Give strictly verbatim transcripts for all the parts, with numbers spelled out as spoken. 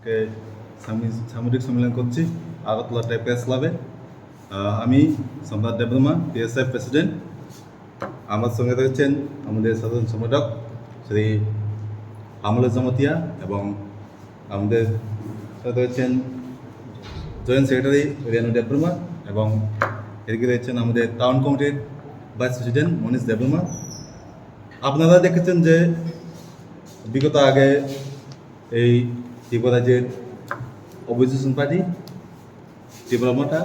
কে সামি-, সামুদ্রিক সম্মেলন করছি আগরতলা টেক প্রেস ক্লাবে। আহ, আমি সম্রাট দেববর্মা, টিএসএফ প্রেসিডেন্ট। আমার সঙ্গে রয়েছেন আমাদের সাধারণ সম্পাদক শ্রী আমলে জমাতিয়া এবং আমাদের সাথে রয়েছেন জয়েন্ট সেক্রেটারি রেণু দেববর্মা এবং এদিকে রয়েছেন আমাদের টাউন কমিটির ভাইস প্রেসিডেন্ট মনীষ দেববর্মা। আপনারা দেখেছেন যে বিগত আগে এই ত্রিপুরা রাজ্যের অপোজিশন পার্টি ত্রিপুরা মোর্চা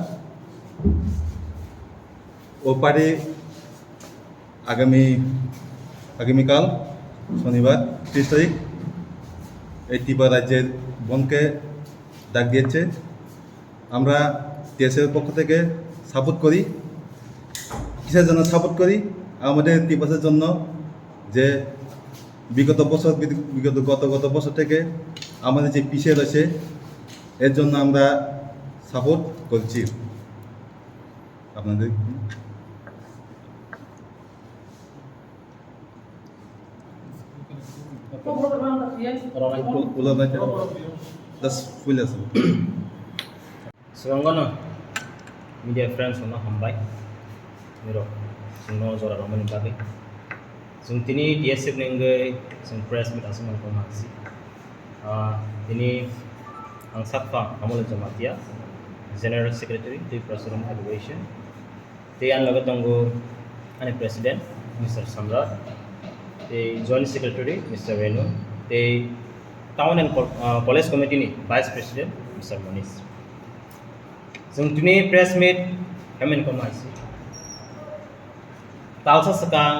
ও পার্টি আগামী, আগামীকাল শনিবার ত্রিশ তারিখ এই ত্রিপুরা রাজ্যের বন্ধকে ডাক দিয়েছে। আমরা টিএসএফ পক্ষ থেকে সাপোর্ট করি। কিসের জন্য সাপোর্ট করি? আমাদের ত্রিপুরার জন্য যে বিগত বছর, বিগত, গত, গত বছর থেকে আমাদের যে পিছিয়ে রয়েছে, এর জন্য আমরা সাপোর্ট করছি আপনাদের। Ulo, ulo, ulo, das full আছে। Swkango no media friends no hambai. Nirok chwngno jora romani bagwi. Chwng tini T S F ni wngwi chwng press meet aswk mangkha mansi. Ah, tini ang sakha Amol Jamatia, General Secretary, Tripura Student Federation. Tei ang loge tongo ani President, Mister Samrat, tei Joint Secretary, Mister Renu, tei Town and Col-, ah, College Committee ni Vice President, Mister Manish. Chwng tini press meet khaimani kwmai se. Talsa swkang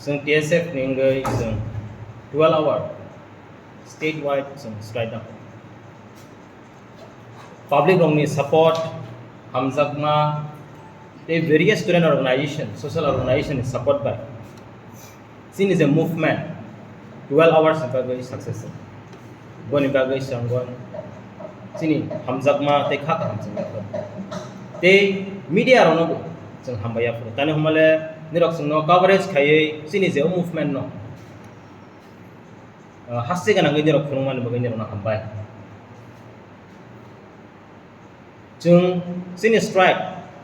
chwng T S F ni wngwi chwng twelve hour statewide chwng strike dang. Public rokni support, hamjakma, tei various student organization, social organization ni support bai chini je movement twelve hours ni bagwi success. Boni bagwi chwng chini hamjakma tei kha kaham chwng tei media rokno bo chwng hambai ya phuru. Tani hwnmale nirok chwngno coverage khaiwi chini je o movement no, ah, haste gwnangwi nirok phunukmani bagwi nirokno hambai. Chwng chini strike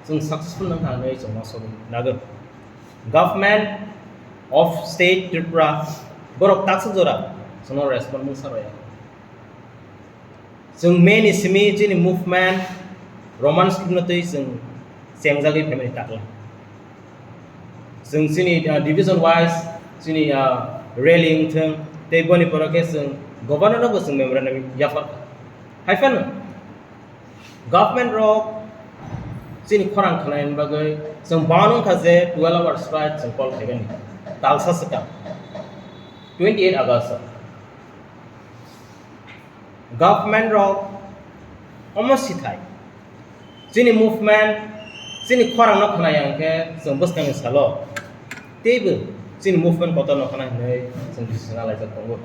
chwng successful wngkha hwnwi chwng uansugwi nagw. Government of State Tripura borok takswk jora chwngno respond mungsa rwya. Chwng May ni simi chini movement Roman script no twi chwng chengjagwi phaimani takla. Chwng chini, ah, division wise chini, ah, rally wngthwng tei boni poro khe chwng governor no bo chwng memorandum yapharkha. Hai phano government rok chini khorang khwnaini bagwi chwng bound wngkha je twelve hour strike chwng call khaigani talsa swkang twenty eight August. Government rok omo sithai chini movement, chini khorang no khwnaya hwnkhe chwng bwskangni salo teibo chini movement kotor no khwnai hwnwi chwng decision laijak tongo.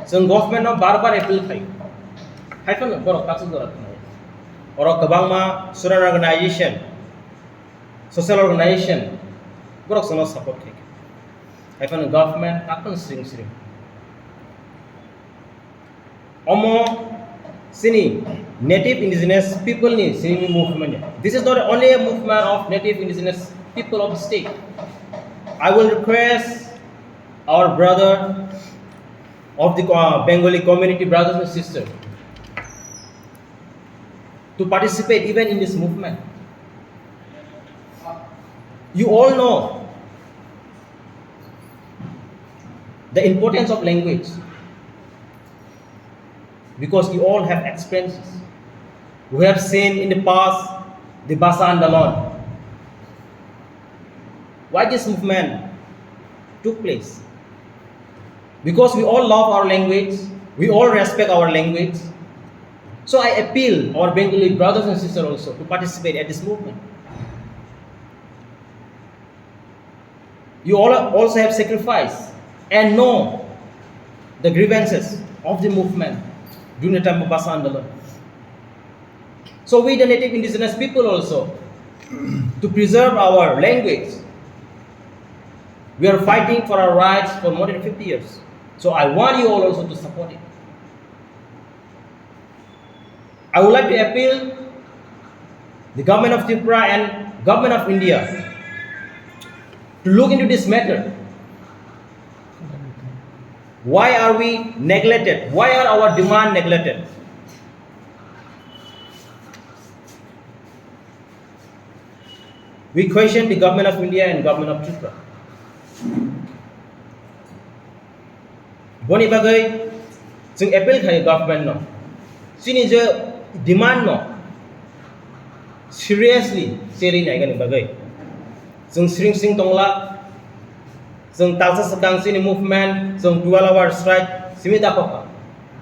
Chwng government no bar bar appeal khai, hai phano borok kasu jora khwnai. Oro kwbangma student organization, social organization borok chwngno support khai. Hai phano government kaphano sring sring. Omo chini native indigenous people ni chini movement. This is not only a movement of native indigenous people of the state. I will request our brother of the, uh, Bengali community, brothers and sisters, to participate even in this movement. You all know the importance of language because you all have experiences. We have seen in the past the Bhasha Andolon. Why this movement took place? Because we all love our language, we all respect our language. So I appeal our Bengali brothers and sisters also to participate at this movement. You all also have sacrificed and know the grievances of the movement during the time of Bhasha Andolon. So we, the native indigenous people also, to preserve our language, we are fighting for our rights for more than fifty years. So I want you all also to support it. I would like to appeal the government of Tripura and government of India to look into this matter. Why are we neglected? Why are our demand neglected? We question the government of India and government of Tripura. Boni bagwi chwng appeal khai government no, chini je demand no seriously cherwi naigani bagwi. Chwng sring sring tongla, chwng talsa swkang chini movement, chwng twelve hour strike simi da kokha.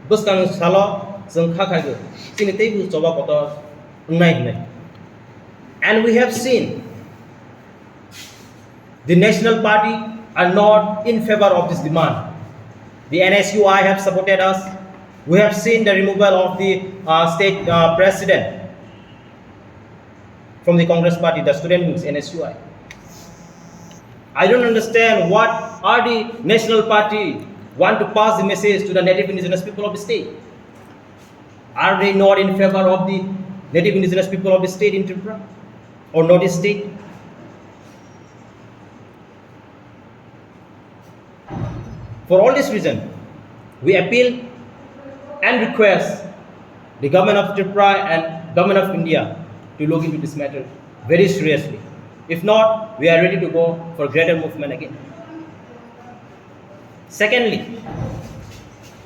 Bwskang salo chwng kha khai chini teibo choba kotor wngnai hwnwi. And we have seen the national party are not in favor of this demand. The N S U I have supported us. We have seen the removal of the uh, state uh, president from the Congress party, the student wings, N S U I. I don't understand what are the national party want to pass the message to the native indigenous people of the state. Are they not in favor of the native indigenous people of the state in Tripura or Northeast state? For all this reason, we appeal and request the government of Tripura and government of India to look into this matter very seriously. If not, we are ready to go for greater movement again. Secondly,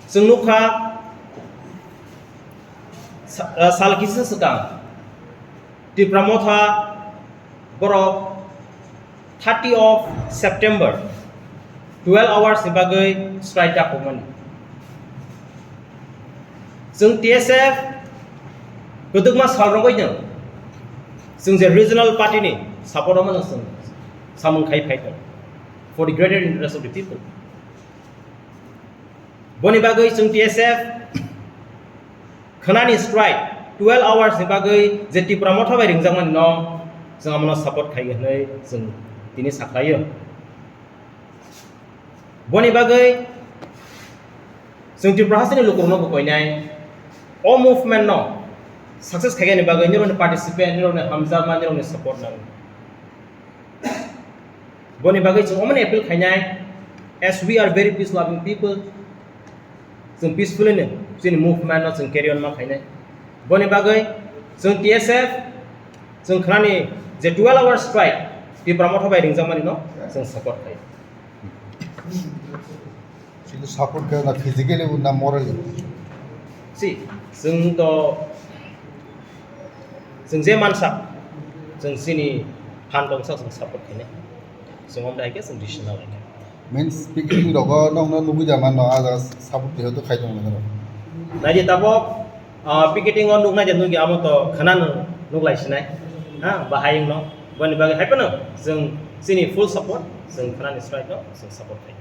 chwng nukha sa-, uh, sal kisa swkang Tipra Motha borok thirty of September twelve hours ni bagwi strike dakokmani. Chwng T S F kwdwkma sal rogwi no chwng je regional party ni support rogmano chwng samung khai phai tongo for the greater interest of the people. Boni bagwi chwng T S F khwnani strike twelve hours ni bagwi je Tipra Motha bai ringjakmani no chwng amono support khai hwnwi chwng tini sakhlaio. Boni bagwi chwng Tripura hasteni lukurokno bo koinai o movement no success khaigani bagwi nirokni participant, nirokni hamjakma, nirokni support nango. Boni bagwi chwng omoni appeal khainai, as we are very peace loving people, chwng peacefully no chini movement no chwng carry on ma khainai. Boni bagwi chwng T S F chwng khwnani je twelve hour strike Tipra Motha bai ringjakmani no chwng support khai. Chini support khe na physically na morally? Si, chwng to, chwng je mansa, chwng chini phan tongsa chwng support khainai. Chwng omdai khe chwng decision nalai kha. Means picketing rogo nokno nugui da mano, a jaga support khe to khai tong mano. Naidi tabok, ah, picketing o nuknai de nugui amo to khwnano nuklai sinai. Ha, bahai wngno. Boni bagwi hai phano chwng chini full support, chwng khwnani strike no chwng support khai.